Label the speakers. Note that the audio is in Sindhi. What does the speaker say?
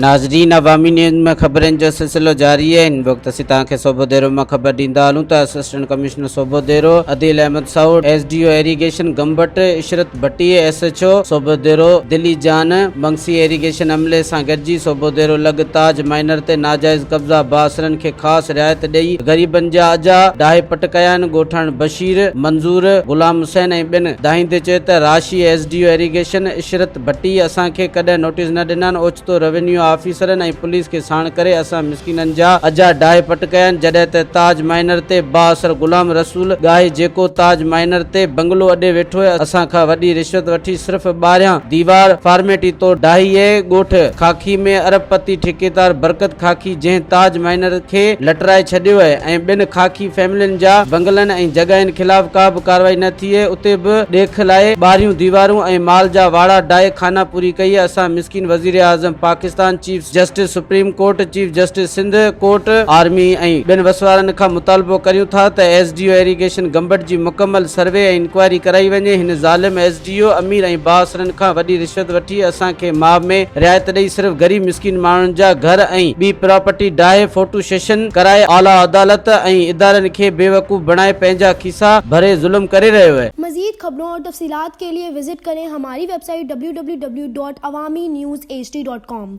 Speaker 1: ناظرين عوامي نيوز ۾ خبرن جو سلسلو جاري آهي هن وقت اسين توهان کي سوڀوديرو مان خبر ڏيندا هلون ته assistant commissioner Sobhodero Adeel Ahmed Sahur S D O irrigation Gambat Ishrat Bhatti S H O Sobhodero Dili Jan Mangsi irrigation عملي سان گڏجي سوڀوديرو لڳ تاج مائنر تي ناجائز قبضا بااثرن کي خاص رعايت ڏئي غريبن جا اجها ڊاهي پٽ ڪيا آهن ڳوٺاڻن بشير منظور غلام حسين ۽ ٻين دانهيندي چيو ته راشي S D O irrigation Ishrat Bhatti اسان کي ڪڏهن نوٽيس نه ڏنائن، اوچتو روينيو آفيسرن ۽ پوليس کي ساڻ ڪري اسان مسڪينن جا اجها ڊاهي پٽ ڪيائن، جڏهن ته تاج مائنر تي بااثر غلام رسول ڳاهي جيڪو تاج مائنر تي بنگلو اڏي ويٺو اهي اسان کان وڏي رشوت وٺي صرف ٻاهريان ديوار فارميٽي طور ڊاهي اهي ڳوٺ خاڪي ۾ ارب پتي ٺيڪيدار برڪت خاڪي جنهن تاج مائنر کي لٽرائي ڇڏيو اهي ۽ ٻين خاڪي فيملين جا بنگلن ۽ جڳهين خلاف ڪا به ڪارروائي نه ٿي اهي اتي به ڏيک لاء ٻاهريون ديوارون ۽ مال جا واڙا ڊاهي خانه پوري ڪئي اسان مسڪين وزيراعظم Pakistan chief justice supreme court chief justice Sindh court army ۽ ٻين وسوارن کان مطالبو ڪريون ٿا ته S D O irrigation Gambat جي مڪمل سروي ۽ انڪوائري ڪرائي وڃي هن ظالم ايس ڊي او امير ۽ بااثرن کان وڏي رشوت وٺي اسان کي ماء ۾ رعايت ڏئي صرف غريب مسڪين ماڻهن جا گهر ۽ ٻي پراپرٽي ڊاهي فوٽو شيشن ڪرائي اعليٰ عدالت ۽ ادارن کي بيوقوف بڻائي پنهنجا کيسا ڀري ظلم ڪري رهيو اهي.
Speaker 2: مزيد خبرون اور تفصيلات کے لئے وزٽ ڪرين ھماري web site www.awamiNewsHD.com.